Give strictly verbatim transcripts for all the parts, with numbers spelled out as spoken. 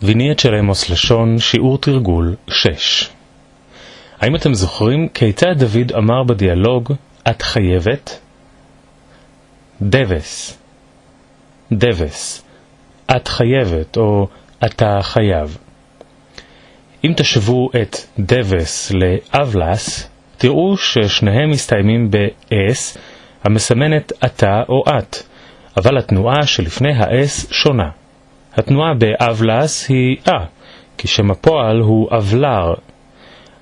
Viniet shelemos lashon, שיעור תרגול שש. האם אתם זוכרים כיצד דוד אמר בדיאלוג, את חייבת? דבס. דבס. את חייבת או אתה חייב. אם תשוו את דבס לאבלס, תראו ששניהם מסתיימים ב-s, המסמנת אתה או את, אבל התנועה שלפני ה-s שונה. התנועה באבלס היא א, כי שם הפועל הוא אבלר.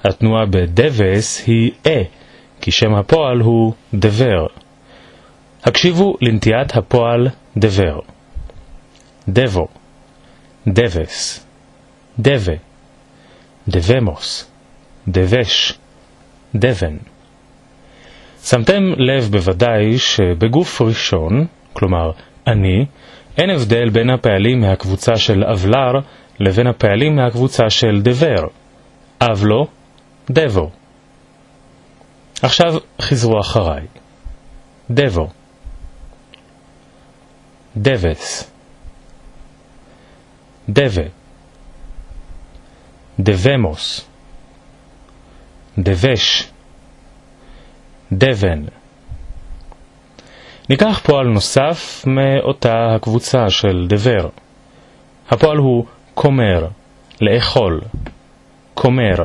התנועה בדבס היא א, כי שם הפועל הוא דבר. הקשיבו לנטיית הפועל דבר. דבו. דבס. דבה. דבמוס. דבש. דבן. שמתם לב בוודאי שבגוף ראשון, כלומר אני, אין הבדל בין הפועלים מהקבוצה של אבלר לבין הפועלים מהקבוצה של דבר. אבלו, דבו. עכשיו חזרו אחריי. דבו. דבס. דבה. דבמוס. דבש. דבן. ניקח פועל נוסף מאותה הקבוצה של דבר. הפועל הוא כומר, לאכול. כומר.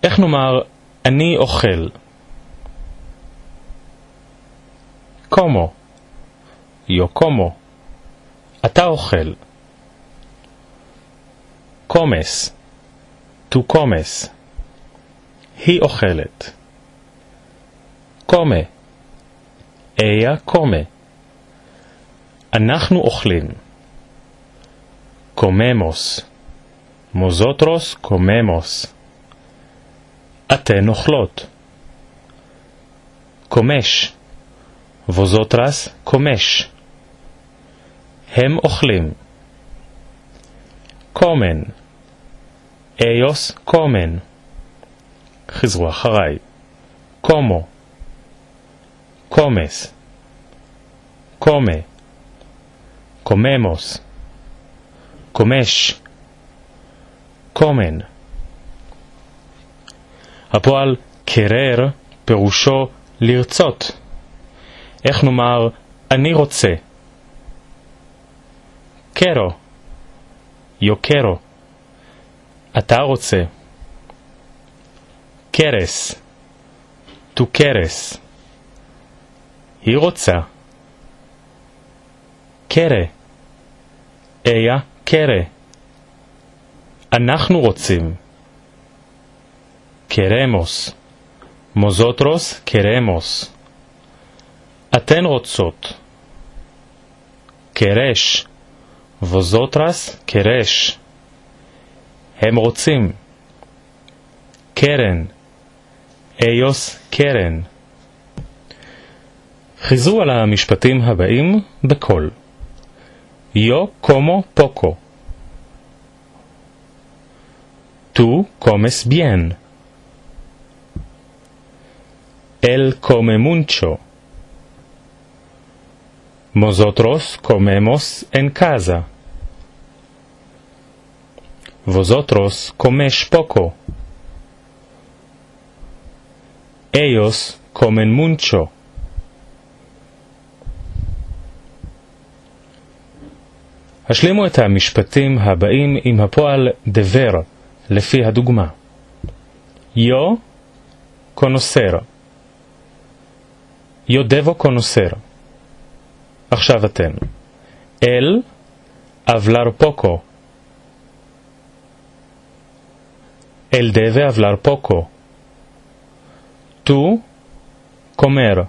איך נאמר, אני אוכל? Como. Yo como. אתה אוכל. Comes. Tú comes. היא אוכלת. Come. Ella come. אנחנו אוכלים. Comemos. Mozotros comemos. אתן אוכלות. Comesh. Vozotras comesh. הם אוכלים. Comen. Ellos comen. חזרו אחריי. Como. Comes. Come. Comemos. Comesh. Comen. הפועל querer פירושו לרצות. איך נאמר, אני רוצה? Quiero. Yo quiero. אתה רוצה. Quieres. Tú quieres. היא רוצה. Quiere. Ella quiere. אנחנו רוצים. Queremos. Mozotros queremos. אתן רוצות. Queresh. Vozotras queresh. הם רוצים. Quieren. Ellos quieren. חזרו על המשפטים הבאים בקול. Yo como poco. Tú comes bien. Él come mucho. Mozotros comemos en kaza. Vozotros komesh poko. Eyos komen muncho. השלימו את המשפטים הבאים עם הפועל דבר, לפי הדוגמה. Yo conocer. Yo devo conocer. עכשיו אתן. Él hablar poco. Él debe hablar poco. Tú comer.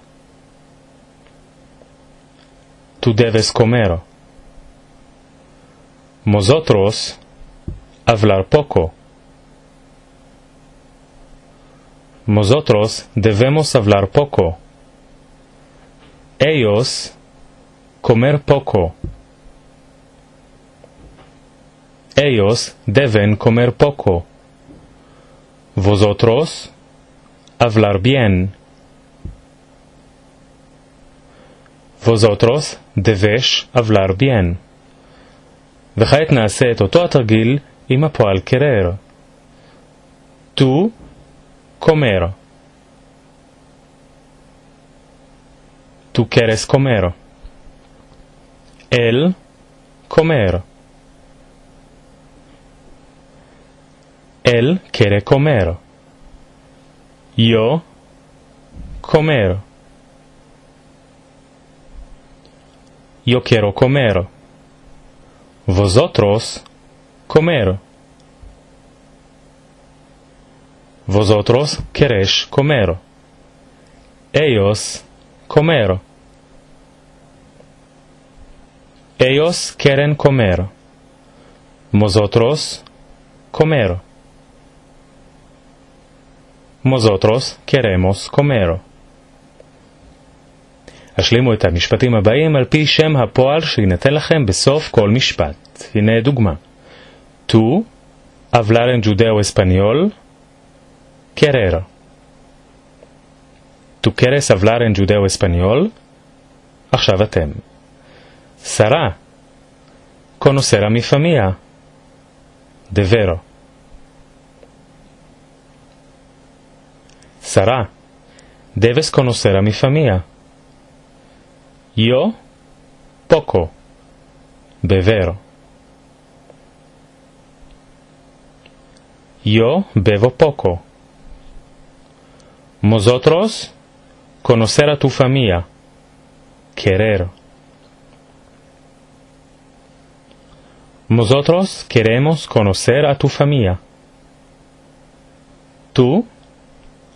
Tú debes comer. Mozotros hablar poco. Mozotros devemos avlar poko. Eyos komer poko. Eyos deven komer poko. Vozotros avlar bien. Vozotros devesh avlar bien. וכעת נעשה את אותו התרגיל עם הפועל querer. Tú comer. Tú queres comer. Él comer. Él quiere comer. Yo comer. Yo quiero comer. Vosotros comer. Vosotros queresh comer. Ellos comer. Ellos quieren comer. Mozotros comer. Mozotros queremos comer. השלימו את המשפטים הבאים על פי שם הפועל שיינתן לכם בסוף כל משפט. הנה דוגמה. Tú, hablar en judeo-español, querer. Tú queres hablar en judeo-español? עכשיו אתם. Sara, conocer a mi famia. Dever. Sara, debes conocer a mi famia. Yo, poco. Bever. Yo bebo poco. Mozotros, conocer a tu famia. Querer. Mozotros queremos conocer a tu famia. Tú,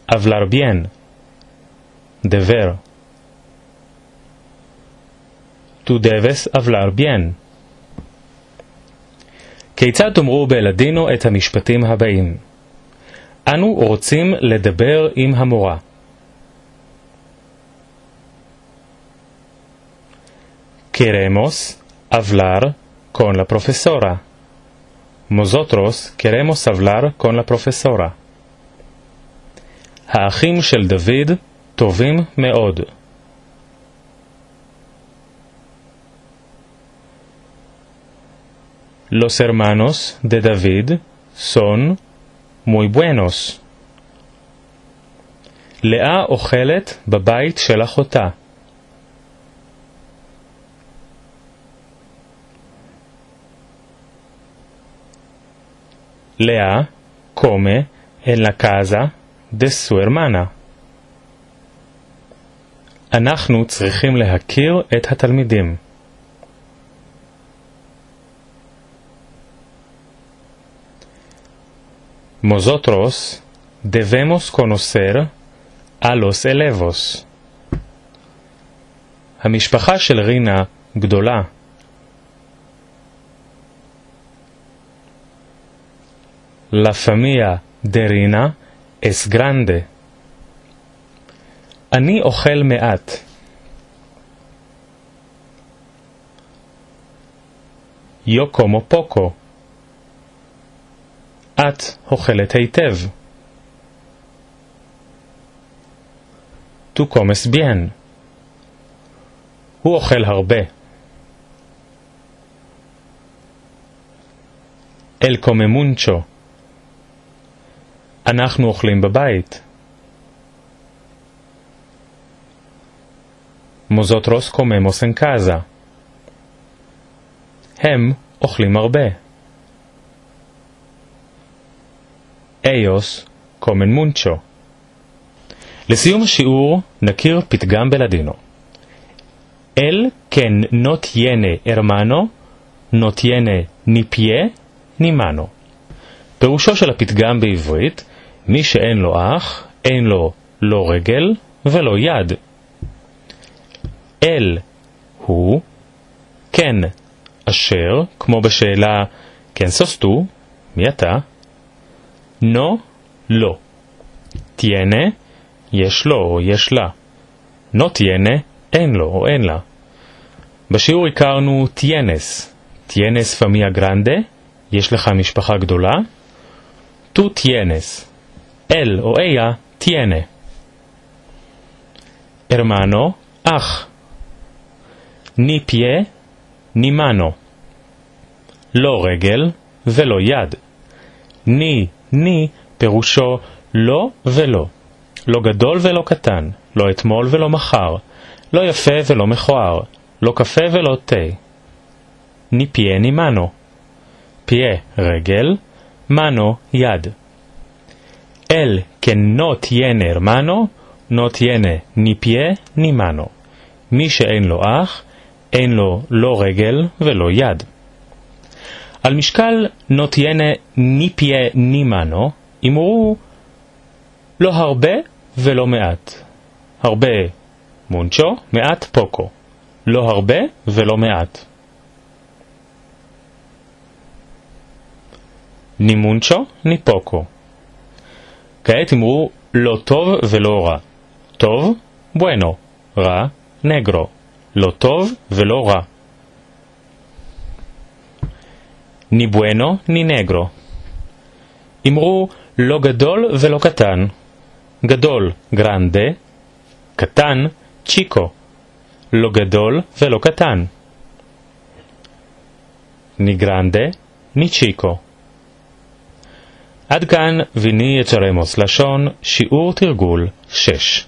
hablar bien. Dever. Tú debes hablar bien. כיצד תאמרו בלאדינו את המשפטים הבאים? אנו רוצים לדבר עם המורה. Queremos hablar con la profesora. Mozotros queremos hablar con la profesora. האחים של דוד טובים מאוד. Los hermanos de David son muy buenos. לאה אוכלת בבית של אחותה. Lea come en la casa de su hermana. אנחנו צריכים להכיר את התלמידים. Mozotros devemos konoser a los elevos. המשפחה של רינה גדולה. La famia de Rina es grande. אני אוכל מעט. Yo como poco. את אוכלת היטב. Tú comes bien. הוא אוכל הרבה. Él come mucho. אנחנו אוכלים בבית. Mozotros comemos en casa. הם אוכלים הרבה. Ellos comen mucho. לסיום השיעור נכיר פתגם בלאדינו. El que no tiene hermano, no tiene ni pie ni mano. פירושו של הפתגם בעברית, מי שאין לו אח, אין לו לא רגל ולא יד. El הוא, כן, אשר, כמו בשאלה, ¿Quién sos tú? מי אתה? No, לא. Tiene, יש לו או יש לה. No tiene, אין לו או אין לה. בשיעור הכרנו tienes. Tienes famia grande, יש לך משפחה גדולה. Tú tienes. Él o ella tiene. Hermano, אח. Ni pie, ni mano. לא רגל ולא יד. ני, ני, פירושו לא ולא. לא גדול ולא קטן, לא אתמול ולא מחר, לא יפה ולא מכוער, לא קפה ולא תה. Ni pie ni mano. Pie, רגל, mano, יד. El que no tiene hermano, no tiene ni pie ni mano. מי שאין לו אח, אין לו לא רגל ולא יד. על משקל no tiene ni pie ni mano, אמרו לא הרבה ולא מעט. הרבה, mucho, מעט, poco. לא הרבה ולא מעט. Ni mucho ni poco. כעת אמרו לא טוב ולא רע. טוב, bueno, רע, negro. לא טוב ולא רע. Ni bueno ni negro. אמרו לא גדול ולא קטן. גדול, grande, קטן, chico. לא גדול ולא קטן. Ni grande ni chico. עד כאן, ואני אצ'רמוס לשון, שיעור תרגול שש.